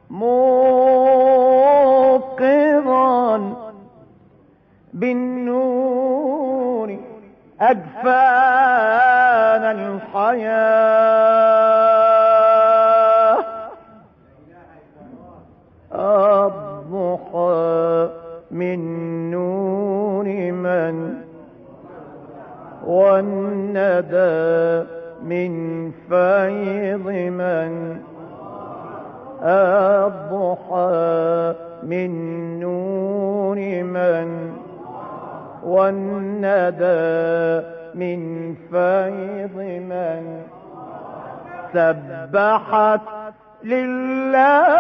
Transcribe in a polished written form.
موقظا بالنور أجفان الحياة. الضحى من نور من، والندى من فيض من. الضحى من نور من، والندى من فيض من. سبحت لله